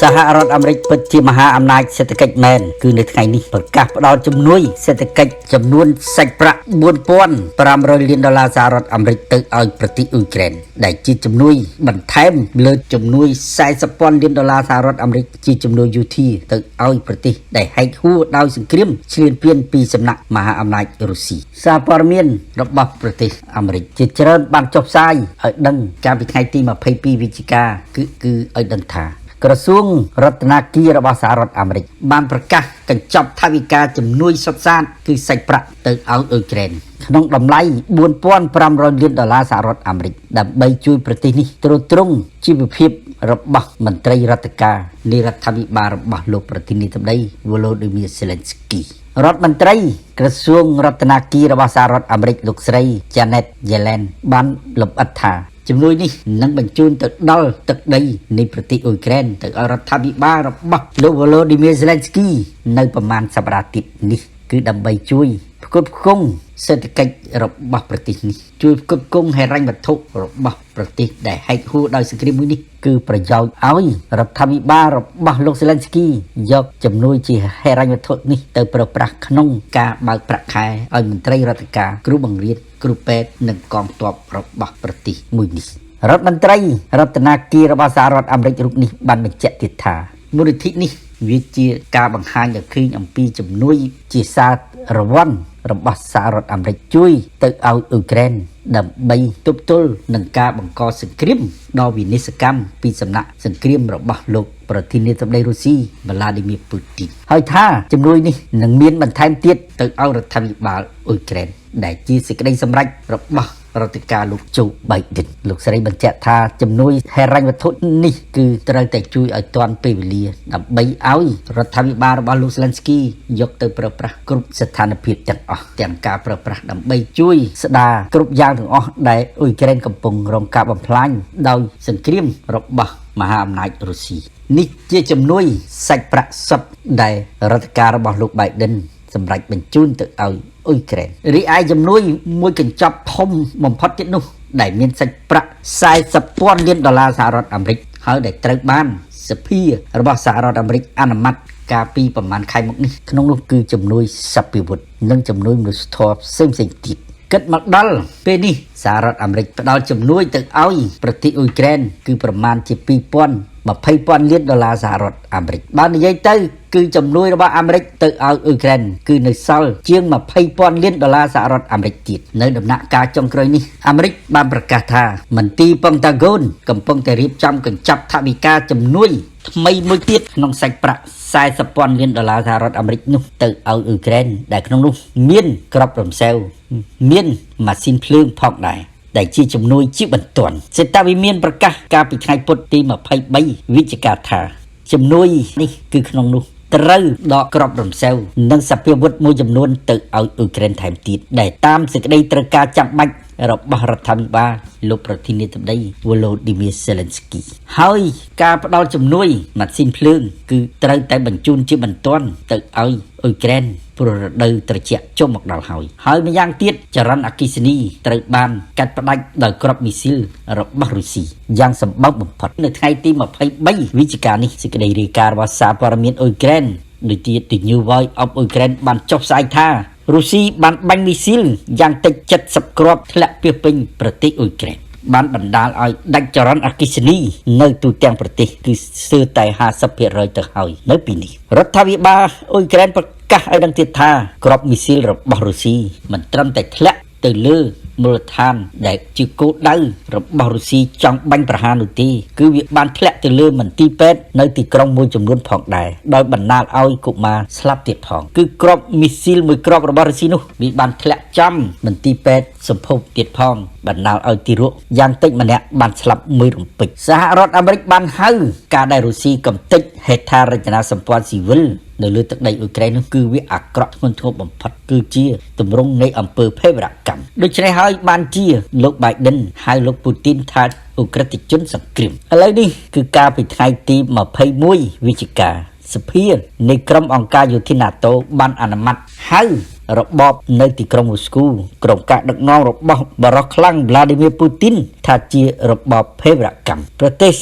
សហរដ្ឋអាមេរិកពិតជាមហាអំណាចសេដ្ឋកិច្ចមែនគឺនៅថ្ងៃនេះប្រកាសផ្ដល់ជំនួយសេដ្ឋកិច្ចចំនួនសាច់ប្រាក់4500លានដុល្លារសហរដ្ឋអាមេរិកទៅឲ្យប្រទេសអ៊ុយក្រែនដែលជាជំនួយបន្ថែមលើជំនួយ40,000លានដុល្លារសហរដ្ឋអាមេរិកជាជំនួយយោធាទៅឲ្យប្រទេសដែលហែកហួរដោយសង្គ្រាមឈ្លានពានពីសំណាក់មហាអំណាចរុស្ស៊ីសារព័ត៌មានរបស់ប្រទេសអាមេរិកជាច្រើនបានចុះផ្សាយឲ្យដឹងកាលពីថ្ងៃទី22វិច្ឆិកាគឺឲ្យដឹងថាក្រសួងរដ្ឋាភិបាលរបស់សហរដ្ឋអាមេរិកបានប្រកាសកញ្ចប់ថវិកាជំនួយសុទ្ធសាធគឺសាច់ប្រាក់ទៅឲ្យអ៊ុយក្រែនក្នុងតម្លៃ4500លានដុល្លារសហរដ្ឋអាមេរិកដើម្បីជួយប្រទេសនេះទ្រទ្រង់ជីវភាពរបស់មន្ត្រីរដ្ឋការនៃរដ្ឋាភិបាលរបស់លោកប្រធានាធិបតី Volodymyr Zelensky រដ្ឋមន្ត្រីក្រសួងរដ្ឋាភិបាលរបស់សហរដ្ឋអាមេរិកលោកស្រី Janet Yellen បានលម្អិតថាជំនួយនេះនឹងបញ្ជូនទៅដល់ទឹកដីនៃប្រទេសអ៊ុយក្រែនទៅឲ្យរដ្ឋាភិបាលរបស់លោក Volodymyr Zelensky នៅប្រមាណសប្តាហ៍ទៀតនេះគឺដើម្បីជួយផ្គត់ផ្គង់សេដ្ឋកិច្ចរបស់ប្រទេសនេះជួយផ្គត់ផ្គង់ហិរញ្ញវត្ថុរបស់ប្រទេសដែលហែកហួរដោយសង្គ្រាមមួយនេះគឺប្រយោជន៍ឲ្យរដ្ឋាភិបាលរបស់លោក Zelensky យកជំនួយជាហិរញ្ញវត្ថុនេះទៅប្រើប្រាស់ក្នុងការបើកប្រាក់ខែឲ្យមន្ត្រីរដ្ឋការគ្រូបង្រៀនគ្រូពេទ្យនិងកងទ័ពរបស់ប្រទេសមួយនេះរដ្ឋមន្ត្រីរដ្ឋាភិបាលរបស់សហរដ្ឋអាមេរិករូបនេះបានបញ្ជាក់ទៀតថាមូលនិធិនេះវាជាការបង្ហាញឲ្យឃើញអំពីជំនួយជាសារវ័នរបស់សហរដ្ឋអាមេរិកជួយទៅឲ្យអ៊ុយក្រែនដើម្បីទប់ទល់នឹងការបង្កសង្គ្រាមដ៏វិនាសកម្មពីសំណាក់សង្គ្រាមរបស់លោកប្រធានាធិបតីរុស្ស៊ីវ្លាឌីមៀពូទីនហើយថាជំនួយនេះនឹងមានបន្ថែមទៀតទៅឲ្យរដ្ឋាភិបាលអ៊ុយក្រែនដែលជាសេចក្តីសម្រេចរបស់រដ្ឋការលោកโจបៃដិនលោកស្រីបញ្ជាក់ថាជំនួយហិរញ្ញវត្ថុនេះគឺត្រូវតែជួយឲ្យទាន់ពេលវេលាដើម្បីឲ្យរដ្ឋាភិបាលរបស់លោក Zelensky យកទៅប្រើប្រាស់គ្រប់ស្ថានភាពទាំងអស់ទាំងការប្រើប្រាស់ដើម្បីជួយស្ដារគ្រប់យ៉ាងទាំងអស់ដែលអ៊ុយក្រែនកំពុងរងការបំផ្លាញដោយសង្គ្រាមរបស់មហាអំណាចរុស្ស៊ីនេះជាជំនួយសាច់ប្រាក់សុទ្ធដែលរដ្ឋការរបស់លោក Biden សម្រាប់បញ្ជូនទៅឲ្យអ៊ុយក្រែនរីឯជំនួយមួយកញ្ចប់ធំបំផុតទៀតនោះដែលមានសាច់ប្រាក់40,000លានដុល្លារសហរដ្ឋអាមេរិកហើយដែលត្រូវបានសភារបស់សហរដ្ឋអាមេរិកអនុម័តកាលពីប្រមាណខែមកនេះក្នុងនោះគឺជំនួយសព្វាវុធនិងជំនួយមនុស្សធម៌ផ្សេងៗទៀតគិតមកដល់ពេលនេះសហរដ្ឋអាមេរិកផ្ដល់ជំនួយទៅឲ្យប្រទេសអ៊ុយក្រែនគឺប្រមាណជា20,000លានដុល្លារសហរដ្ឋអាមេរិកបើនិយាយទៅគឺជំនួយរបស់អាមេរិកទៅឲ្យអ៊ុយក្រែនគឺនៅសល់ជាង20,000លានដុល្លារសហរដ្ឋអាមេរិកទៀតនៅដំណាក់កាលចុងក្រោយនេះអាមេរិកបានប្រកាសថាមន្ទីរប៉ង់តាហ្គនកំពុងតែរៀបចំកញ្ចប់ថវិកាជំនួយថ្មីមួយទៀតក្នុងសាច់ប្រាក់40,000លានដុល្លារសហរដ្ឋអាមេរិកនោះទៅឲ្យអ៊ុយក្រែនដែលក្នុងនោះមានក្របរំសេវមានម៉ាស៊ីនភ្លើងផងដែរដែលជាជំនួយជាបន្ទាន់សេតវិមានប្រកាសកាលពីថ្ងៃពុធទី23វិច្ឆិកាថាជំនួយនេះគឺក្នុងនោះត្រូវដកក្របរំសេវនិងសព្វាវុធមួយចំនួនទៅឲ្យអ៊ុយក្រែនថែមទៀតដែលតាមសេចក្តីត្រូវការចាំបាច់របស់រដ្ឋាភិបាលលោកប្រធានាធិបតី Volodymyr Zelensky ហើយការផ្ដល់ជំនួយម៉ាស៊ីនភ្លើងគឺត្រូវតែបញ្ជូនជាបន្ទាន់ទៅឲ្យអ៊ុយក្រែនព្រោះរដូវត្រជាក់ចុះមកដល់ហើយហើយម្យ៉ាងទៀតចរន្តអគ្គិសនីត្រូវបានកាត់ផ្តាច់ដោយគ្រាប់មីស៊ីលរបស់រុស្ស៊ីយ៉ាងសម្បើមបំផុតនៅថ្ងៃទី23វិច្ឆិកានេះសេចក្តីរាយការណ៍របស់សារព័ត៌មានអ៊ុយក្រែនដូចជា The New Voice of Ukraine បានចុះផ្សាយថារុស្ស៊ីបានបាញ់មីស៊ីលយ៉ាងតិច70គ្រាប់ធ្លាក់ពាសពេញប្រទេសអ៊ុយក្រែនបានបណ្ដាលឲ្យដាច់ចរន្តអគ្គិសនីនៅទូទាំងប្រទេសគឺស្ទើរតែ50%ទៅហើយនៅពេលនេះរដ្ឋាភិបាលអ៊ុយក្រែនប្រកាសឲ្យដឹងទៀតថាគ្រាប់មីស៊ីលរបស់រុស្ស៊ីមិនត្រឹមតែធ្លាក់ទៅលើមូលដ្ឋានដែលជាគោលដៅរបស់រុស្ស៊ីចង់បាញ់ប្រហារនោះទេគឺវាបានធ្លាក់ទៅលើមន្ទីរពេទ្យនៅទីក្រុងមួយចំនួនផងដែរដោយបណ្ដាលឲ្យកុមារស្លាប់ទៀតផងគឺគ្រាប់មីស៊ីលមួយគ្រាប់របស់រុស្ស៊ីនោះវាបានធ្លាក់ចំមន្ទីរពេទ្យសម្ភពទៀតផងបណ្ដាលឲ្យទារកយ៉ាងតិចម្នាក់បានស្លាប់មួយរំពេចសហរដ្ឋអាមេរិកបានហៅការដែលរុស្ស៊ីកំទេចហេដ្ឋារចនាសម្ព័ន្ធស៊ីវិលនៅលើទឹកដីអ៊ុយក្រែននោះគឺវាអាក្រក់ធ្ងន់ធ្ងរបំផុតគឺជាទម្រង់នៃអំពើភេរវកម្មដូច្នេះហើយបានជាលោក Biden ហៅលោកពូទីនថាឧក្រិដ្ឋជនសង្គ្រាមឥឡូវនេះគឺកាលពីថ្ងៃទី21វិច្ឆិកាសភានៃក្រុមអង្គការយោធា NATO បានអនុម័តហៅ របបនៅទីក្រុងមូស្គូក្រុមការដឹកនាំរបស់បរិះខ្លាំងវ្លាឌីមៀពូទីនថាជារបបភេរវកម្មប្រទេស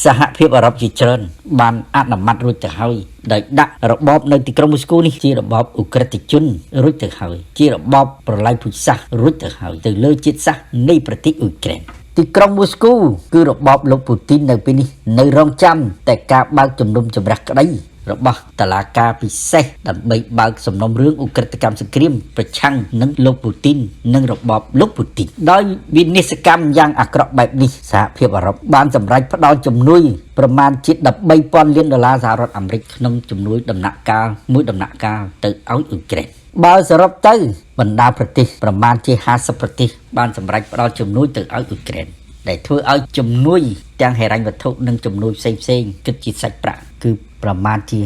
សហភាពអឺរ៉ុបជាច្រើនបានអនុម័តរួចទៅហើយដោយដាក់របបនៅទីក្រុងមូស្គូនេះជារបបឧក្រិដ្ឋជនរួចទៅហើយជារបបប្រល័យពូជសាសន៍រួចទៅហើយទៅលើជាតិសាសន៍នៃប្រទេសអ៊ុយក្រែនទីក្រុងមូស្គូគឺរបបលោកពូទីននៅពេលនេះនៅរងចាំតែការបើកជំនុំជម្រះក្តីរបស់តឡាការពិសេសដើម្បីបើកសំណុំរឿងឧក្រិដ្ឋកម្មសង្គ្រាមប្រឆាំងនឹងលោកពូទីននិងរបបលោកពូទីនដោយវិនិស្សកម្មយ៉ាងអាក្រក់បែបនេះសហភាពអឺរ៉ុបបានសម្រេចផ្ដល់ជំនួយប្រមាណជា13,000លានដុល្លារសហរដ្ឋអាមេរិកក្នុងជំនួយដំណាក់កាលមួយដំណាក់កាលទៅឲ្យអ៊ុយក្រែនបើសរុបទៅបណ្ដាប្រទេសប្រមាណជា50ប្រទេសបានសម្រេចផ្ដល់ជំនួយទៅឲ្យអ៊ុយក្រែនដែលធ្វើឲ្យជំនួយទាំងហិរញ្ញវត្ថុនិងជំនួយផ្សេងផ្សេងគិតជាសាច់ប្រាក់គឺប្រមាណជា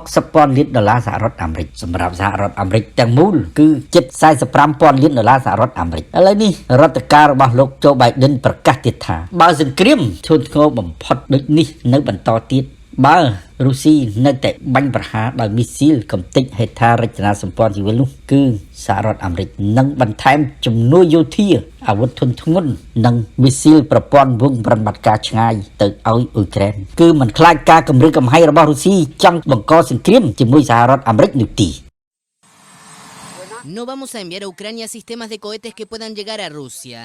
60,000លានដុល្លារសហរដ្ឋអាមេរិកសម្រាប់សហរដ្ឋអាមេរិកទាំងមូលគឺជិត45,000លានដុល្លារសហរដ្ឋអាមេរិកឥឡូវនេះរដ្ឋការរបស់លោកโจបៃដិនប្រកាសទៀតថាបើសង្គ្រាមធ្ងន់ធ្ងរបំផុតដូចនេះនៅបន្តទៀតបើរុស្ស៊ីនៅតែបាញ់ប្រហារដោយមីស៊ីលកំទេចហេដ្ឋារចនាសម្ព័ន្ធស៊ីវិលនោះគឺសហរដ្ឋអាមេរិកនឹងបន្ថែមជំនួយយោធាអាវុធធុនធ្ងន់និងមីស៊ីលប្រព័ន្ធវងប្រតិបត្តិការឆ្ងាយទៅឲ្យអ៊ុយក្រែនគឺមិនខ្លាចការគំរាមកំហែងរបស់រុស្ស៊ីចង់បង្កសង្គ្រាមជាមួយសហរដ្ឋអាមេរិកនោះទេ No vamos a enviar a Ucrania sistemas de cohetes que puedan llegar a Rusia.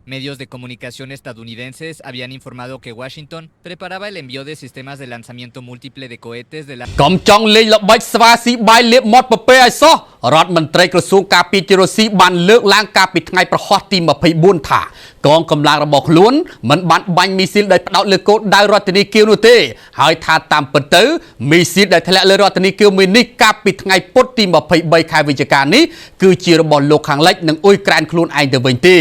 Medios de comunicación estadounidenses habían informado que Washington preparaba el envío de sistemas de lanzamiento múltiple de cohetes de la កុំចង់លេងល្បិចស្វាស៊ីបាយលាបមាត់ពពែឲ្យសោះរដ្ឋមន្ត្រីក្រសួងការពារជាតិរុស្ស៊ីបានលើកឡើងកាលពីថ្ងៃប្រហោះទី24ថាកងកម្លាំងរបស់ខ្លួនមិនបានបាញ់មីស៊ីលដោយផ្ដោតលើគោលដៅរដ្ឋធានីគៀវនោះទេហើយថាតាមពិតទៅមីស៊ីលដែលធ្លាក់លើរដ្ឋធានីគៀវមួយនេះកាលពីថ្ងៃពុធទី23ខែវិច្ឆិកានេះគឺជារបស់លោកខាងលិចនិងអ៊ុយក្រែនខ្លួនឯងទៅវិញទេ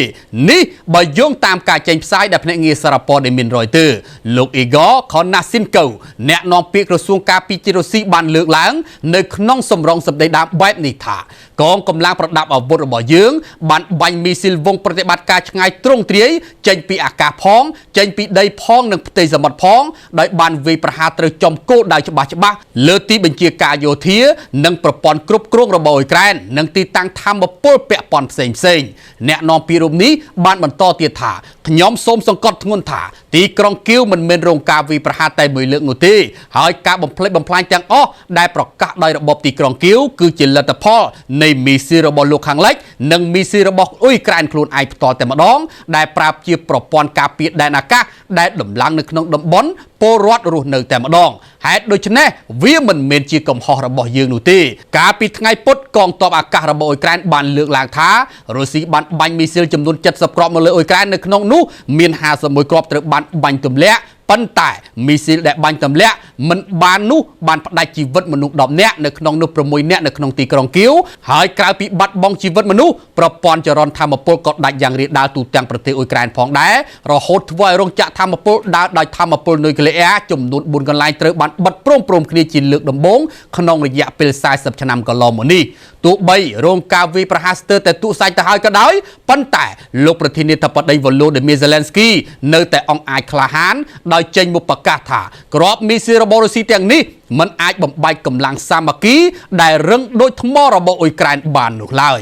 នេះបើយោងតាមការចេញផ្សាយដោយភ្នាក់ងារសារព័ត៌មានរយទ័រលោកអ៊ីហ្គរខូណាស៊ីនកូអ្នកនាំពាក្យក្រសួងការពារជាតិរុស្ស៊ីបានលើកឡើងនៅក្នុងសម្រងសម្ដីដើមបែបនេះថាកងកម្លាំងប្រដាប់អាវុធរបស់យើងបានបាញ់មីស៊ីលវងប្រតិបត្តិការឆ្ងាយទ្រង់ទ្រាយចេញពីអាកាសផងចេញពីដីផងនិងផ្ទៃសមុទ្រផងដោយបានវាយប្រហារត្រូវចំគោលដៅច្បាស់ច្បាស់លើទីបញ្ជាការយោធានិងប្រព័ន្ធគ្រប់គ្រងរបស់អ៊ុយក្រែននិងទីតាំងធម្មពលពាក់ព័ន្ធផ្សេងផ្សេងអ្នកនាំពាក្យរូបនេះបានបន្តទៀតថាខ្ញុំសូមសង្កត់ធ្ងន់ថាទីក្រុងគៀវមិនមែនរងការវាយប្រហារតែមួយលើកនោះទេហើយការបំផ្លិចបំផ្លាញទាំងអស់ដែលប្រកាសដោយរបបទីក្រុងគៀវគឺជាលទ្ធផលនៃមីស៊ីលរបស់លោកខាងលិចនិងមីស៊ីលរបស់អ៊ុយក្រែនខ្លួនឯងផ្ទាល់តែម្ដងដែលប្រើជាប្រព័ន្ធការពារដែនអាកាសដែលដំឡើងនៅក្នុងតំបន់ពលរដ្ឋរស់នៅតែម្ដងហេតុដូច្នេះវាមិនមែនជាកំហុសរបស់យើងនោះទេកាលពីថ្ងៃពុធកងទ័ពអាកាសរបស់អ៊ុយក្រែនបានលើកឡើងថារុស្ស៊ីបានបាញ់មីស៊ីលចំនួន70គ្រាប់មកលើអ៊ុយក្រែននៅក្នុងនោះមាន51គ្រាប់ត្រូវបានបាញ់ទម្លាក់ប៉ុន្តែមីស៊ីលដែលបាញ់ទម្លាក់មិនបាននោះបានផ្ដាច់ជីវិតមនុស្ស10នាក់នៅក្នុងនោះ6នាក់នៅក្នុងទីក្រុងគៀវហើយក្រៅពីបាត់បង់ជីវិតមនុស្សប្រព័ន្ធចរន្តធម្មពលក៏ដាច់យ៉ាងរាលដាលទូទាំងប្រទេសអ៊ុយក្រែនផងដែររហូតធ្វើឲ្យរោងចក្រធម្មពលដើរដោយធម្មពលនុយក្លេអ៊ែរចំនួន4កន្លែងត្រូវបានបិទព្រមៗគ្នាជាលើកដំបូងក្នុងរយៈពេល40ឆ្នាំកន្លងមកនេះទោះបីរងការវាយប្រហារស្ទើរតែទុសាច់ទៅហើយក៏ដោយប៉ុន្តែលោកប្រធានាធិបតីវ៉ូឡូឌីមៀហ្សេឡែនស្គីនៅតែអង្អាចក្លាហានដោយចេញមកប្រកាសថាក្របមីស៊ីលរបស់រុស្ស៊ីទាំងនេះមិនអាចបំបែកកម្លាំងសាមគ្គីដែលរឹងដូចថ្មរបស់អ៊ុយក្រែនបាននោះឡើយ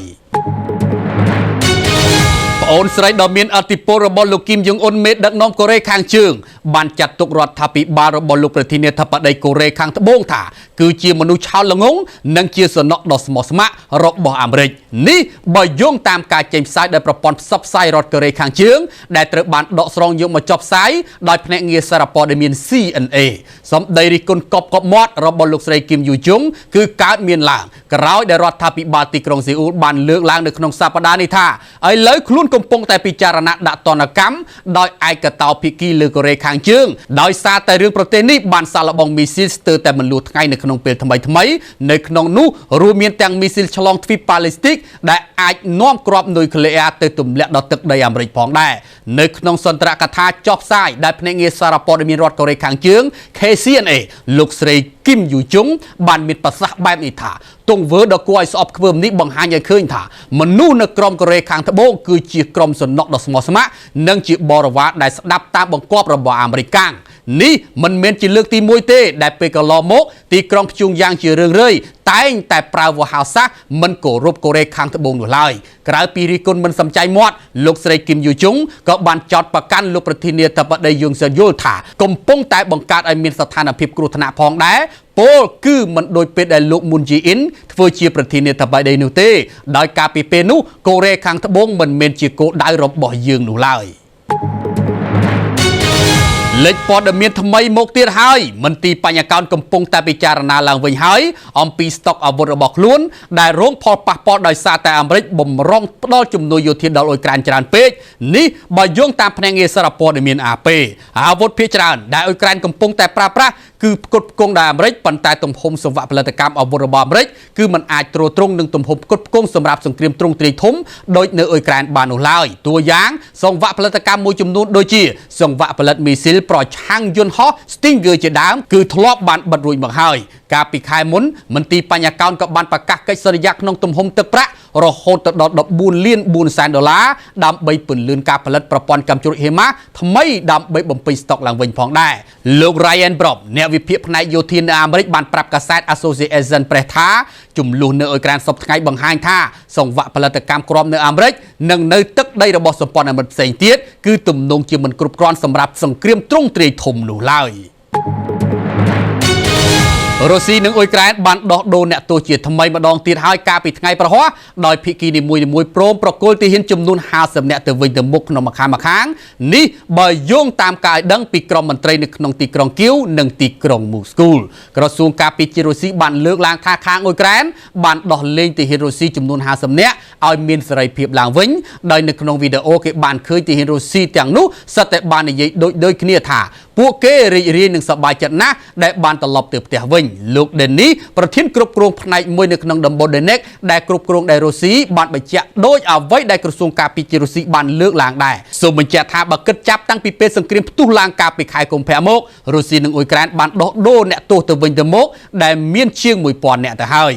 ប្អូនស្រីដ៏មានឥទ្ធិពលរបស់លោកគីមយ៉ុងអ៊ុនមេដឹកនាំកូរ៉េខាងជើងបានចាត់ទុករដ្ឋាភិបាលរបស់លោកប្រធានាធិបតីកូរ៉េខាងត្បូងថាគឺជាមនុស្សឆោតល្ងងនិងជាសំណក់ដ៏ស្មោះស្ម័គ្ររបស់អាមេរិកនេះបើយោងតាមការចេញផ្សាយដោយប្រព័ន្ធផ្សព្វផ្សាយរដ្ឋកូរ៉េខាងជើងដែលត្រូវបានដកស្រង់យកមកចុះផ្សាយដោយភ្នាក់ងារសារព័ត៌មាន CNA សម្ដីរិះគន់កប់កប់មាត់របស់លោកស្រីគីមយូជុងគឺកើតមានឡើងក្រោយដែលរដ្ឋាភិបាលទីក្រុងសេអ៊ូលបានលើកឡើងនៅក្នុងសប្តាហ៍នេះថាឥឡូវខ្លួនកំពុងតែពិចារណាដាក់ទណ្ឌកម្មដោយឯកតោភាគីលើកូរ៉េខាងជើងដោយសារតែរឿងប្រទេសនេះបានសាកល្បងមីស៊ីលស្ទើរតែមិនលួសថ្ងៃនៅក្នុងពេលថ្មីថ្មីនៅក្នុងនោះរួមមានទាំងមីស៊ីលឆ្លងទ្វីបប៉ាឡេស្ទីកដែលអាចនាំគ្រាប់នុយក្លេអ៊ែរទៅទម្លាក់ដល់ទឹកដីអាមេរិកផងដែរនៅក្នុងសន្ទរកថាចុះផ្សាយដែលភ្នាក់ងារសារព័ត៌មានរដ្ឋកូរ៉េខាងជើង KCNA លោកស្រីគីមយូជុងបានមានប្រសាសន៍បែបនេះថាទង្វើដ៏គួរឲ្យស្អប់ខ្ពើមនេះបង្ហាញឲ្យឃើញថាមនុស្សនៅក្រុមកូរ៉េខាងត្បូងគឺជាក្រុមសំណក់ដ៏ស្មោះស្ម័គ្រនិងជាបរិវារដែលស្ដាប់តាមបង្គាប់របស់អាមេរិកកាំង នេះមិនមែនជាលើកទី1ទេដែលពេលកន្លងមកទីក្រុងព្យុងយ៉ាងជារឿយៗតែងតែប្រើវោហារសាស្ត្រមិនគោរពកូរ៉េខាងត្បូងនោះឡើយក្រៅពីរិះគន់មិនសំចៃមាត់លោកស្រីគឹមយូជុងក៏បានចោទប្រកាន់លោកប្រធានាធិបតីយុងសយល់ថាកំពុងតែបង្កើតឲ្យមានស្ថានភាពគ្រោះថ្នាក់ផងដែរពលគឺមិនដូចពេលដែលលោកមុនជីអ៊ីនធ្វើជាប្រធានាធិបតីនោះទេដោយការពីពេលនោះកូរ៉េខាងត្បូងមិនមែនជាគោលដៅរបស់យើងនោះឡើយលេខព័ត៌មានថ្មីមកទៀតហើយមន្ទីរបញ្ញាកោនកំពុងតែពិចារណាឡើងវិញហើយអំពីស្តុកអាវុធរបស់ខ្លួនដែលរងផលប៉ះពាល់ដោយសារតែអាមេរិកបំរុងផ្ដល់ជំនួយយោធាដល់អ៊ុយក្រែនច្រើនពេកនេះបើយោងតាមភ្នាក់ងារសារព័ត៌មាន AP អាវុធភាគច្រើនដែលអ៊ុយក្រែនកំពុងតែប្រើប្រាស់គឺផ្គត់ផ្គង់ដោយអាមេរិកប៉ុន្តែទំហំសង្វាក់ផលិតកម្មអាវុធរបស់អាមេរិកគឺมันអាចទ្រទ្រង់នឹងទំហំផ្គត់ផ្គង់សម្រាប់សង្គ្រាមទ្រង់ទ្រាយធំដូចនៅអ៊ុយក្រែនបាននោះឡើយតួយ៉ាងសង្វាក់ផលិតកម្មមួយចំនួនដូចជាសង្វាក់ផលិតមីស៊ីលប្រឆាំងយន្តហោះ Stinger ជាដើមគឺធ្លាប់បានបិទរួចមកហើយកាលពីខែមុនមន្ទីរបញ្ញាកោនក៏បានប្រកាសកិច្ចសន្យាក្នុងទំហំទឹកប្រាក់រហូតទៅដល់14លាន4សែនដុល្លារដើម្បីពន្លឿនការផលិតប្រព័ន្ធកាំជ្រួចហេម៉ាថ្មីដើម្បីបំពេញស្តុកឡើងវិញផងដែរលោក Ryan Brock អ្នកវិភាគផ្នែកយោធានៅអាមេរិកបានប្រាប់កាសែត Association Press ថាចំនួននៅអ៊ុយក្រែនសប្តាហ៍ថ្ងៃបង្ហាញថាសង្វាក់ផលិតកម្មក្រមនៅអាមេរិកនិងនៅទឹកដីរបស់សម្ព័ន្ធអាមេរិកផ្សេងទៀតគឺទំនងជាមិនគ្រប់គ្រាន់សម្រាប់សង្គ្រាមទ្រង់ទ្រាយធំនោះឡើយរុស្ស៊ីនិងអ៊ុយក្រែនបានដោះដូរអ្នកទោសជាថ្មីម្ដងទៀតហើយកាលពីថ្ងៃប្រហ័សដោយភាគីនីមួយៗព្រមប្រគល់ទាហានចំនួន50នាក់ទៅវិញទៅមុខក្នុងម្ខាងម្ខាងនេះបើយោងតាមការឲ្យដឹងពីក្រុមមន្ត្រីនៅក្នុងទីក្រុងគៀវនិងទីក្រុងមូស្គូក្រសួងការពារជាតិរុស្ស៊ីបានលើកឡើងថាខាងអ៊ុយក្រែនបានដោះលែងទាហានរុស្ស៊ីចំនួន50នាក់ឲ្យមានសេរីភាពឡើងវិញដោយនៅក្នុងវីដេអូគេបានឃើញទាហានរុស្ស៊ីទាំងនោះសុទ្ធតែបាននិយាយដូចៗគ្នាថាពួកគេរីករាយនិងសប្បាយចិត្តណាស់ដែលបានត្រឡប់ទៅផ្ទះវិញលោកដេនីប្រធានគ្រប់គ្រងផ្នែកមួយនៅក្នុងតំបន់ដេណេកដែលគ្រប់គ្រងដោយរុស្ស៊ីបានបញ្ជាក់ដោយអ្វីដែលក្រសួងការពារជាតិរុស្ស៊ីបានលើកឡើងដែរសូមបញ្ជាក់ថាបើគិតចាប់តាំងពីពេលសង្គ្រាមផ្ទុះឡើងកាលពីខែកុម្ភៈមករុស្ស៊ីនិងអ៊ុយក្រែនបានដោះដូរអ្នកទោសទៅវិញទៅមកដែលមានជាង1000នាក់ទៅហើយ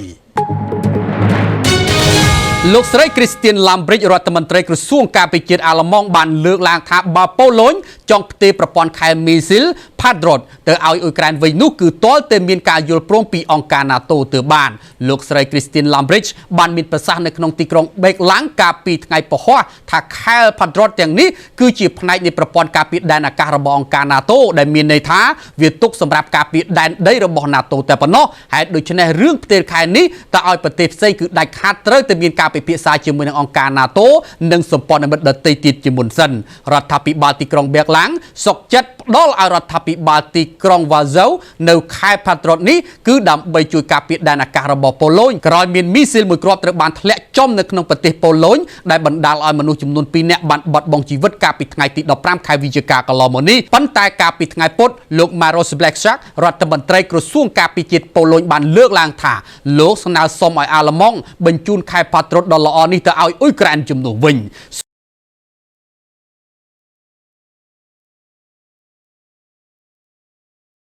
លោកស្រីគ្រីស្ទៀនឡាំព្រិចរដ្ឋមន្ត្រីក្រសួងការពារជាតិអាល្លឺម៉ង់បានលើកឡើងថាបើប៉ូឡូញចង់ផ្ទេរប្រព័ន្ធខែលមីស៊ីល Patriot ទៅឲ្យអ៊ុយក្រែនវិញនោះគឺទាល់តែមានការយល់ព្រមពីអង្គការ NATO ទើបបានលោកស្រីគ្រីស្ទៀនឡាំព្រិចបានមានប្រសាសន៍នៅក្នុងទីក្រុងបេកឡាំងកាលពីថ្ងៃពហុថាខែល Patriot ទាំងនេះគឺជាផ្នែកនៃប្រព័ន្ធការពារដែនអាកាសរបស់អង្គការ NATO ដែលមានន័យថាវាទុកសម្រាប់ការពារដែនដីរបស់ NATO តែប៉ុណ្ណោះហេតុដូច្នេះរឿងផ្ទេរខែលនេះទៅឲ្យប្រទេសផ្សេងគឺដាច់ខាតត្រូវតែមានការពិភាក្សាជាមួយនឹងអង្គការ NATO និងសម្ព័ន្ធមិត្តដទៃទៀតជាមុនសិនរដ្ឋាភិបាលទីក្រុងបេកឡាំងសុកចិត្តផ្ដល់ឲ្យរដ្ឋាភិបាលទីក្រុងវ៉ាហ្សូនៅខែ Patriot នេះគឺដើម្បីជួយការពារដែនអាកាសរបស់ប៉ូឡូញក្រោយមានមីស៊ីលមួយគ្រាប់ត្រូវបានធ្លាក់ចំនៅក្នុងប្រទេសប៉ូឡូញដែលបណ្ដាលឲ្យមនុស្សចំនួន2នាក់បានបាត់បង់ជីវិតកាលពីថ្ងៃទី15ខែវិច្ឆិកាកន្លងមកនេះប៉ុន្តែកាលពីថ្ងៃពុធលោក Maros Błaszczak រដ្ឋមន្ត្រីក្រសួងការពារជាតិប៉ូឡូញបានលើកឡើងថាលោកស្នើសុំឲ្យអាល្លឺម៉ង់បញ្ជូនខែ Patriot ដ៏ល្អនេះទៅឲ្យអ៊ុយក្រែនជំនួសវិញ។